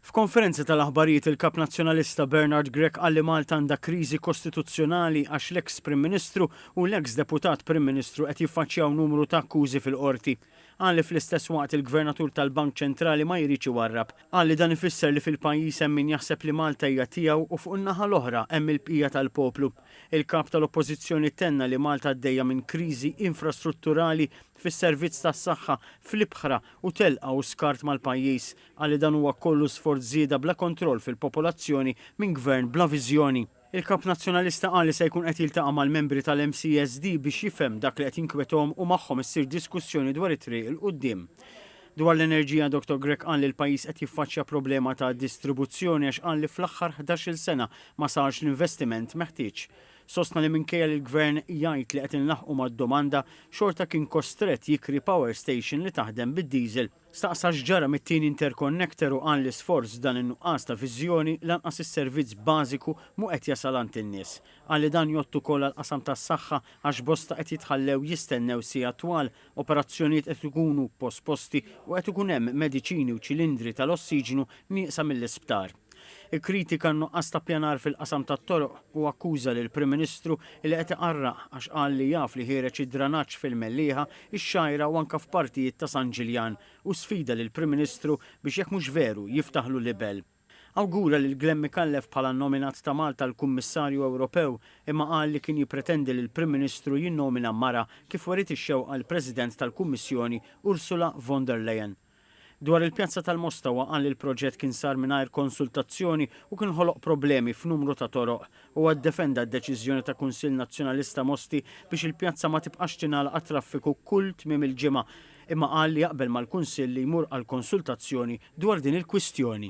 F'konferenza tal-aħbarijiet il-Kap Nazzjonalista Bernard Grech qal li Malta għandha kriżi kostituzzjonali għax l-eks Prim Ministru u l-eks Deputat Prim Ministru qed jiffaċċjaw numru ta' akkużi fil-Qorti. Qal li fl-istess waqt il-Gvernatur tal-Bank Ċentrali ma jridx iwarrab. Qal li dan ifisser li fil-pajjiż hemm min jaħseb li Malta hija tiegħu u fuq in-naħa l-oħra hemm il-bqija tal-poplu. Il-Kap tal-Oppożizzjoni tenna li Malta għaddejja minn kriżi infrastrutturali fis-servizz tas-saħħa, fl-ibħra u telqa u skart mal-pajjiż. Qal li dan huwa kollu sforz żieda bla kontroll fil-popolazzjoni minn Gvern bla viżjoni. Il-Kap Nazzjonalista qal li se jkun qed jiltaqa' mal-membri tal-MCESD biex jifhem dak li qed jinkwethom u magħhom issir diskussjoni dwar it-triq 'il quddiem. Dwar l-enerġija Dottor Grech qal li l-pajjiż qed jiffaċċja problema ta' distribuzzjoni għax qal li fl-aħħar 11-il sena ma sarx l-investiment meħtieġ. Sostna li minkejja li l-Gvern jgħid li qed inlaħħqu mad-domanda, xorta kien kostrett jikri power station li taħdem bid-diesel. Staqsa x'ġara mit-tieni interconnector u qal li sforz dan in-nuqqas ta' viżjoni lanqas is-servizz bażiku mhu qed jasal għand in-nies. Qal li dan jgħodd ukoll għall-qasam tas-saħħa għax bosta qed jitħallew jistennew sigħat twal, operazzjonijiet qed ikunu posposti u qed ikun hemm mediċini u ċilindri tal-ossiġnu nieqsa mill-isptar. Ikkritika n-nuqqas ta' ppjanar fil-qasam tat-toroq u akkuża lill-Prim Ministru li qed iqarraq għax qal li jaf li ħiereġ id-dranaġġ fil-Mellieħa, ix-Xgħajra u anke f'partijiet ta' San Ġiljan u sfida lill-Prim Ministru biex jekk mhux veru jiftaħlu libell. Awgura lil Glenn Micallef bħala n-nominat ta' Malta għal Kummissarju Ewropew imma qal li kien jippretendi li l-Prim Ministru jinnomina mara kif weriet ix-xewqa l-President tal-Kummissjoni Ursula von der Leyen. Dwar il-Pjazza tal-Mosta huwa qal li l-proġett kien sar mingħajr konsultazzjoni u kien ħoloq problemi f'numru ta' toroq. Huwa ddefenda d-deċiżjoni ta' Kunsill Nazzjonalista Mosti biex il-pjazza ma tibqax tingħalaq għat-traffiku kull tmiem il-ġimgħa imma qal li jaqbel mal-Kunsill li jmur għal konsultazzjoni dwar din il-kwistjoni.